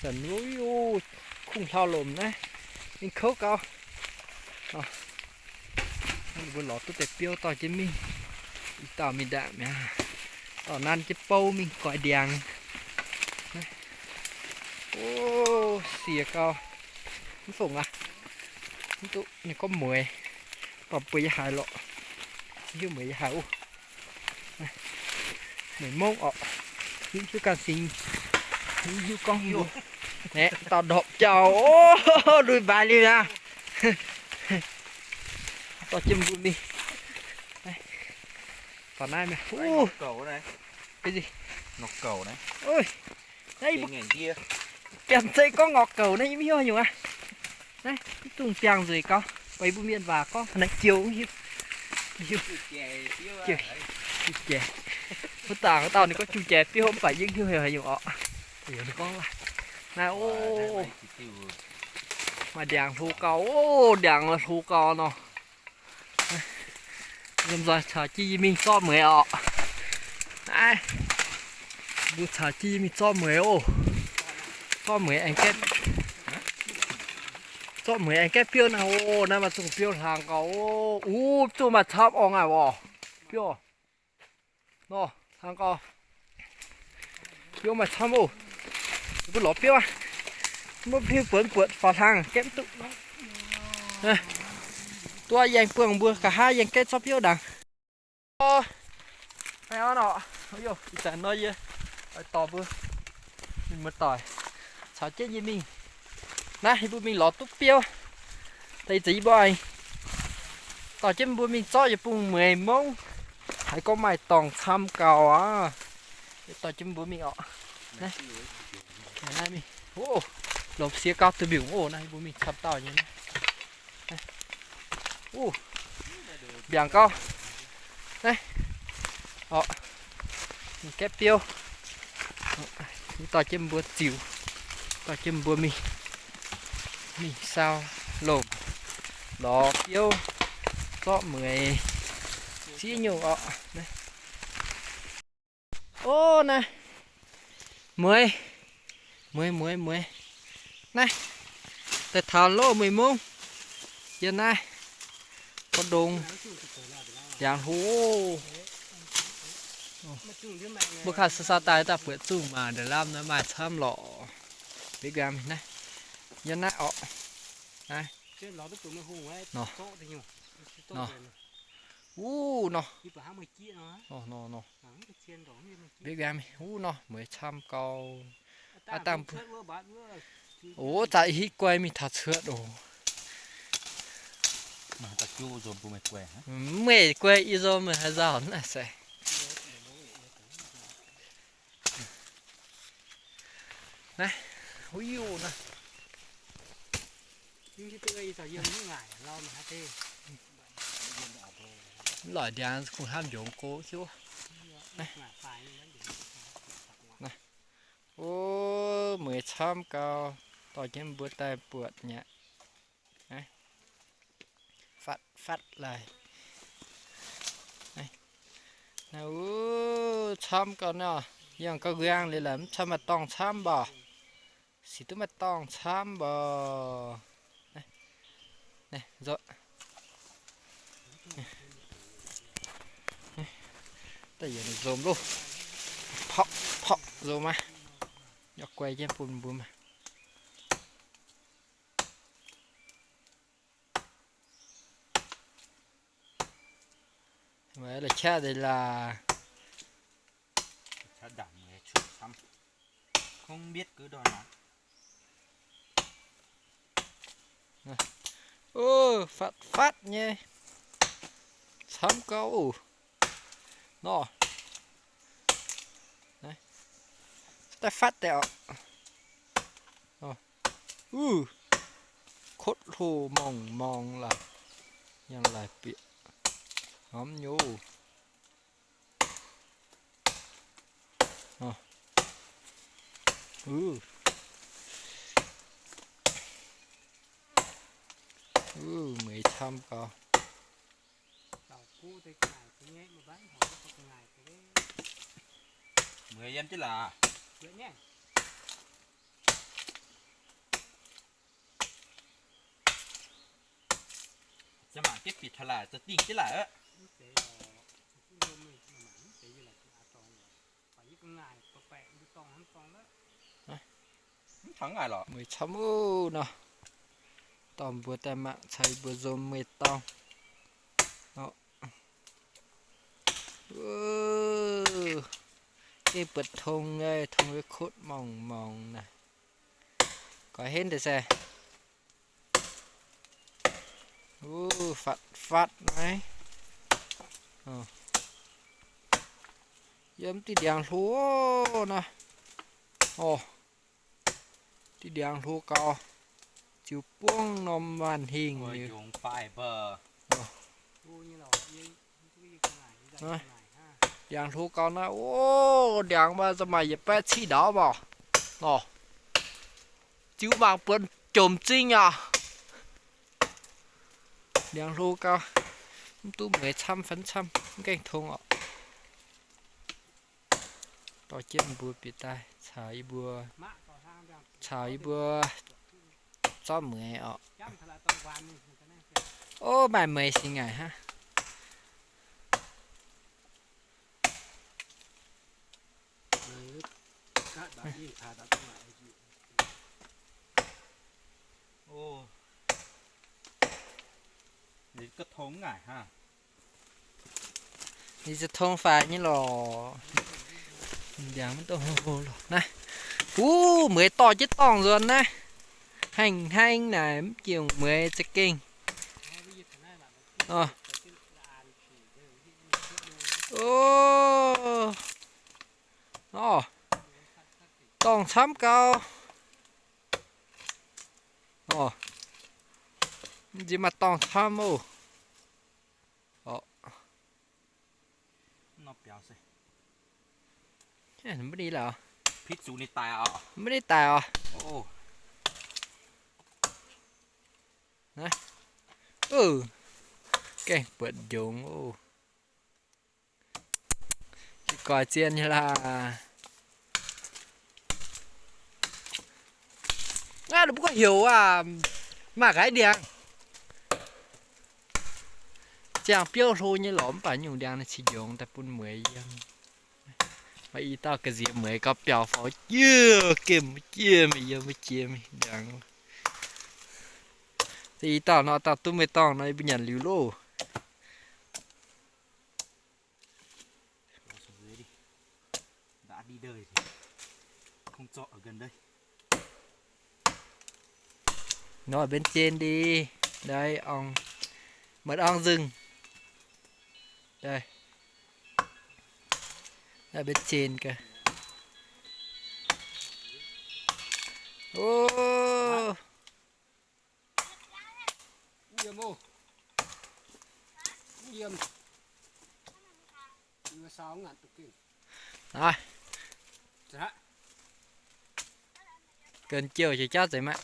Zanc wuov, kungx hlauv-lomc naaiv, mingh kouv gau. Mbuo lorz duqv deix biouv dorh jienv mingh. Ih dauh mingh ndaangc mi'aqv. Dorh nanv jienv bouv mingh goix ndiangx. O, siec gau. Mv fongc aqv. Mv duqv ninh gorngv mueiz. Dorh bueix yiem haaix lorqc. Mv hiuv mueiz yiem haaix oc. Mueiz mongv orqc. Mv hiuv ganh singx. Mv hiuv gorngv mbuo. Naeqv, dauh ndorpc jauh. O, lui mbaix liuz aqv. Dorh jienv mbuo mingh. Faaux naaiv mi'aqv. Biangh zeiz gorngv ngorc gouc naaiv, yie mv hiuv haaix nyungc aqv. Naaiv mv dungx biangh nzueic gau, baac yie mbuo mienh waac gorngv naaiv jiou mv hiuv. Jiu jaic. Wuov dauh, wuov dauh ninh gorngv jiu jaic biouv mv baac yie mv hiuv haaix nyungc orqc. Ninh gorngv naaiv, o, maaih ndiangx hlo gau, o, ndiangx hlo gau nor. Lomh nzoih caux jienv yie mingh zorqv mueiz orqc. Naaiv, mbuo caux jienv yie mingh zorqv mueiz oc. Zorqv mueiz aengx gaeqv, zorqv mueiz aengx gaeqv biouv naaiv oc. Naaiv maaih zungh biouv hlang gau oc. Uv, zungh maaih camv orqc aac oc. Biouv nor, hlang gau. Biouv maaih camv oc. Mbuo lorz biouv aqv. Mbuo piu buonc buatc faaux hlang gaeqv duqv. Duqv yie aengx buangh mbuo nqa'haav yie aengx gaeqv zorqv biouv ndaangc. Ih zanc nor yie oix dorh mbuo mingh muoz-doic caux jienv yie mingh. Naaiv yie mbuo mingh lorz duqv biouv. Deix za'gengh yie mbuo dorh jienv mbuo mingh zorqv yietc bung mueiz mongv. Haiz gorngv maaih dorngh camv gau aqv. Dorh jienv mbuo mingh orqc. Lomh siex gau duih mbiungc oc. Naaiv yie mbuo mingh camv dauh nyei. Mbiaangc gau. Naaiv orqc, gaeqv biouv. Dorh jienv mbuo ziux, dorh jienv mbuo mingh, mingh sau lomc, lorz biouv, zorqv mueiz, ziex nyungc orqc. O, naaiv mueiz, mueiz, mueiz, mueiz. Naaiv daaih taux loh mueiz mungv. Yiem naaiv gorx ndongx, ndiangx hlo. Mbuo kaav sau sau daaih, daaih buatc zungh maac ndeic lamh nor maaih camv lorqc. Mbiauz nquaeng naaiv, yiem naaiv orqc. Naaiv nor, nor, wuov nor, nor, nor, mbiauz nquaeng wuov nor, mueiz camv gau. Aav dangh, o, zaqc hitv guai mingh taux cuotv oc. Meih guai, yie nzunc meih haaix nzauh naaiv se. Naaiv, wuov naaiv. Mv loic ndiangx kungx hnamv njongx go hiuv. O, mueiz camv gau, dorh jienv mbuo daaih buatc mi'aqv. Fatv fatv laaih. Naaiv, wuov, camv gau nor, yangh gau nquaeng liuz laaix mv camv maaih dorngh camv mbuo. Sic duqv maaih dorngh camv mbuo. Da'yietv nzomz loh. Porqv porqv nzomz maah. Yaac guai jienv bun mbuo maah. La'qaqv deix laac. Fatv fatv nyei. Camv gau nor. Daaih fatv deix oc. Kotv hlo morngh morngh laaih, yangh laaih bieqc, hnamv nyei. Mueiz camv gau. Mueiz yiem jienv laac. Mangc jienv bieqc taux laaic, za'dingh jienv laaic aqv. Mv taux ngaih lorqc. Mueiz camv oc nor. Dorh mbuo daaih mangc caux yie mbuo nzom mueiz dorngh. Gengh buatc tong nyei, tong nyei kotv morngh morngh naaic. Goix henv deix se. Fatv fatv naaiv. Yiem diuh ndiangx hlo nor. Orv, diuh ndiangx hlo gau, ziux buangv norm manh hingh liuz. Ndiangx hlo gau naaiv. Orv, ndiangx maaih, maaih yietc baeqv ciqv ndaauv maah. Orv, ziux mangc buonc jomc zingh aqv. Ndiangx hlo gau, mv duqv mueiz camv fai mv camv, mv gaengh tong orqc. Dorh jienv mbuo bieqc daaih caux yie mbuo, caux yie mbuo zorqv mueiz orqc. Ov, maaih mueiz singx ngaih hnangv. Ninh se tong faix nyei lorqc. Ndiangx maiv dongh hlo hlo lorqc naaiv. Huv, mueiz dorh jienv dorngh nzuonx naaiv. Haengh haengh naaic mv jiex mueiz za'gengh. Orv, dorngh camv gau. Orv, mv nziex maaih dorngh camv oc. Orv, mv ni lorqc. Mv ni daic oc. Gaengh buatc njongz oc. Goix zien nyei laah. Naaiv ninh mbuo gorngv heuc aac, maaih gaax ndiangx. Ziangh biouv hlo nyei lorqc, mv baac nyungc ndiangx naaiv cingx njongx daaih bun mueiz yiem. Maaih i dauh ga'nziex mueiz gauh biaux faaux jiex gemh jiex mingh yiem wuov jiex mingh ndiangx. Se i dauh nor, dauh duqv meih dorngh nor, yie mbuo nyanc liuz loh. Nor benx jien di, maiv orngv nzungh. Nor benx jien gaax. Ov. Ganh jiouh jiex jauv zeiz maah.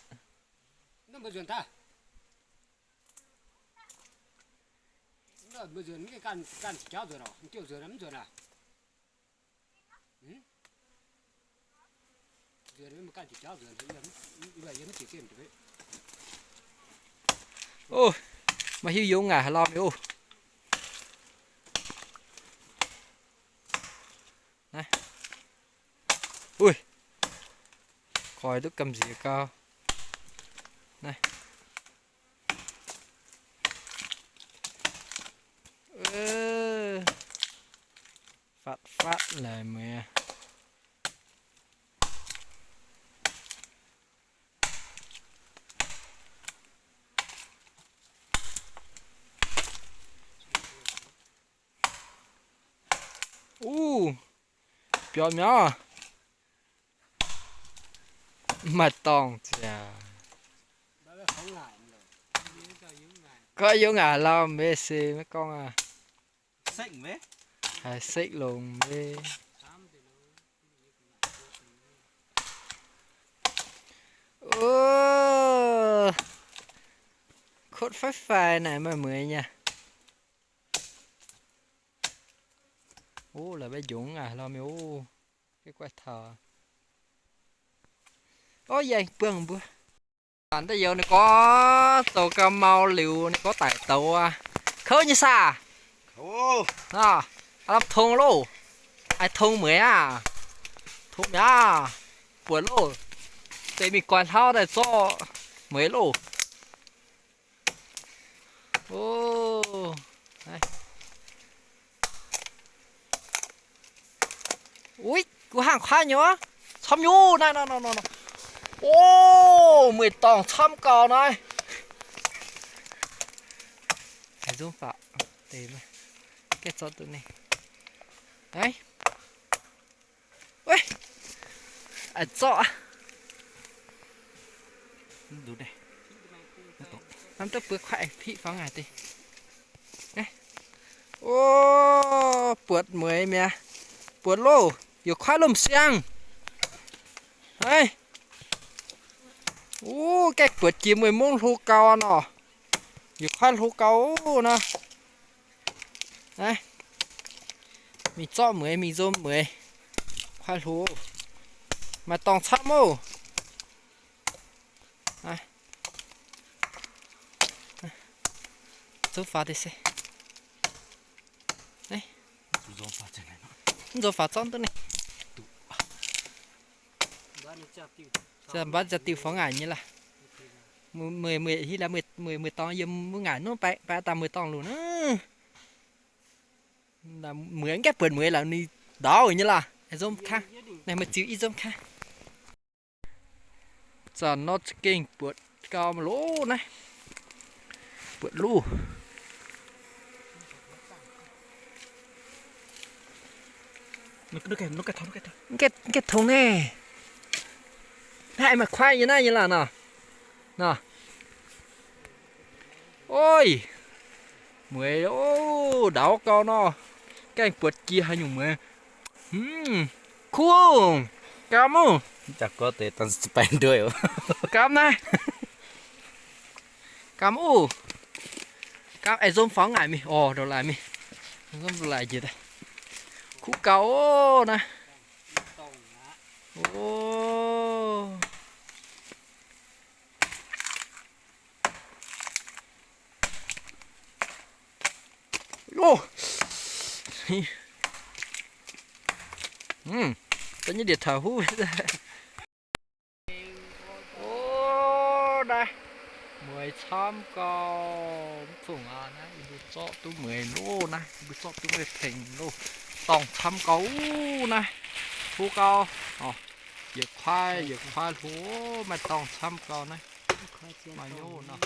Ov, maaih hiuv yungz ngaaic haaix lauh mingh ov. Naaiv, ui, goix duqv gamh nziex gau. Naaiv, fatv fatv laaix mueiz. Uv, biaux mi'aqv. Maaih dorngh ziangx. Gorngv yungz ngaaic lauh mv se maiv gorngv aqv. Haih sekv longx mv. Kotv faix faix naaic maaih mueiz nyei. Ov, laaix maiv njongx aqv, lauh mingh ov. Guaih taux. Ov, yie buangh mbuo. Zanc da'youz ninh gorngv zoux gau mau liuz ninh gorngv daic douz aqv. Kouv nyei saah? Aav lamh tong loh. Aengx tong mueiz aqv. Tong mi'aqv. Buatc loh. Deix mingh goix hlauv daaih zorqv mueiz loh. Uiv, gu haangh kuaaiv nyei, camv nyei naaiv. O, mueiz-dorngh camv gau naaiv. Nzunc faaux, gaengh zorqv duqv ninh. Aav zorqv aqv. Mv duqv buo kuaaiv piqv faaux ngaaic deix. O, buatc mueiz mi'aqv. Buatc loh, yietc kuaaiv lomh siang. Aav, o, gaengh buatc jiex mueiz mungv hlo gau nor. Yietc kuaaiv hlo gau naaiv. Mingh zorqv mueiz, mingh nzom mueiz. Kuaaiv hlo. Maaih dorngh camv oc. Nzunc faaux deix se. Nzunc faaux zorqv duqv ninh. Mbaav ziangh diuh faaux ngaaic nyei laac. Mueiz, mueiz, mueiz dorngx yiem wuov ngaaic nor, baaix daaih mueiz dorngx lunc. Mueiz gaengh buatc mueiz laac ninh ndaauv nyei laac. Nzunc kaav, naaiv meih ziux i nzunc kaav. Zanc nor za'gengh buatc gau loh naaiv. Buatc loh. Gaengh tongx naaiv. Naaiv maaih kuaaiv nyei naaiv nyei laac nor. Nor. Oi, mueiz oc, ndaauv gau nor. Gaengh buatc jiex haaix nyungc mueiz. Kuv, gaam oc. Gaam naaiv. Gaam oc. Gaam aengx nzom faaux ngaaic mingh. Orv, ndongc laaix mingh. Nzom ndongc laaix njiec daaih. Kuv gau oc naaiv. Oc. Oc, da'nyeic ndiev taux huv. Oc, naaiv mueiz camv gau. Mv fungc aqv, naaiv yie mbuo zorqv duqv mueiz loh naaiv, yie mbuo zorqv duqv mueiz tengx loh. Dorngh camv gau naaiv. Hlo gau. Yietc kuaaiv yietc kuaaiv hlo, maaih dorngh camv gau naaiv. Maaih nyouz nor.